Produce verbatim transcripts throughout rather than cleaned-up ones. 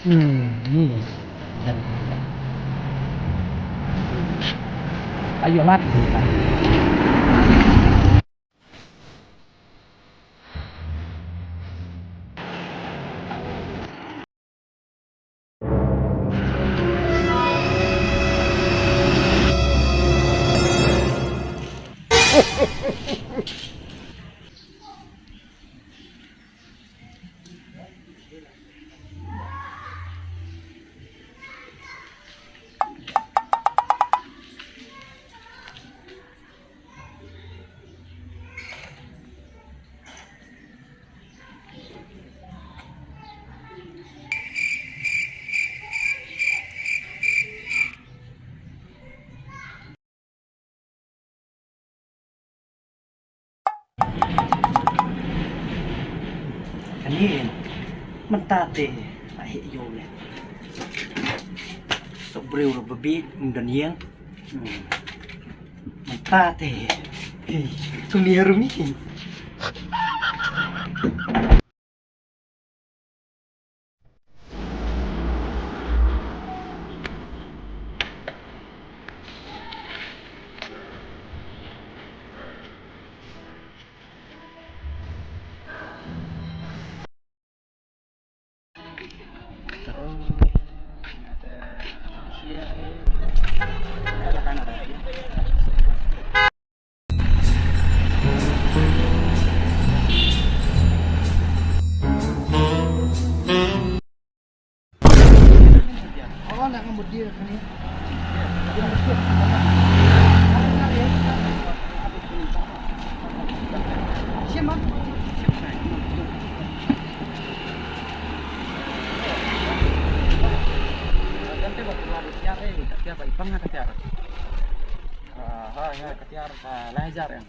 Hmm. Ayo, mat. Kane mynta te la heh ïew ïa. Soh briew ruh ba bieit ym don ïing. Hmm. Mynta te. Hi, tu ni rumi. Ah, hai, hai, ka tiar, ah, lai hajar ïa.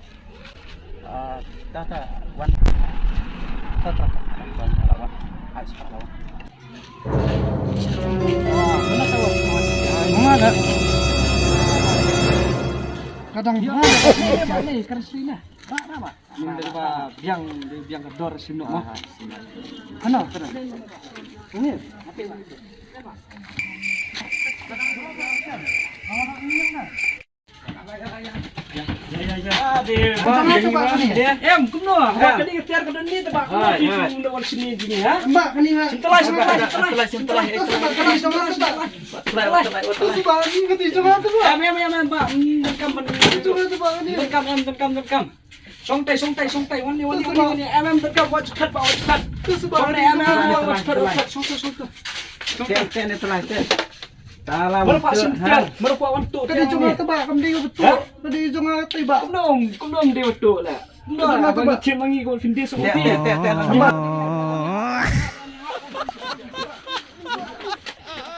Ah, ta, ta, wan. Ta, ta, ta, wan, wan, wan. Ai, sekarang lawan. Ah, mana tahu? Mana ada? Kadang mana? Ni, ni, ni, sekarang sini. Ba, ba, ba. Ni dari ba biang, dari biang ka dor sini, ah, mah. Sini. Ano, ano? Ini. Apa, Pak? Kadang dua, dua, dua. Orang ini, nah. Em, kumno? Ba kane ka tiar ka don ne, te ba kumno phi wan sini jingeh, ha? Ba kane, ba. Sini te lai, sini te lai, sini te lai, sini te lai. Em, em, em, em, ba. Hmm, donkam, donkam, em, donkam, donkam. Shong tai, shong tai, shong tai. Wan ne, wan ne, wan ne, wan ne. Em, em, donkam, wat khat, ba, wat khat. Shong ne, em, em, em, wat khat, wat khat. Shong tai, shong tai. Shong tai. Te, te, ne, te lai, te. Mano ba shin tiar, mano ba wan tuh. Ka dei jong nga te ba, kam dei ba tuh. Ka dei jong nga te ba. Kumno, kumno dei ba tuh la. Kumno la ba ngi thiem ma ngi ko phin dei suk ti.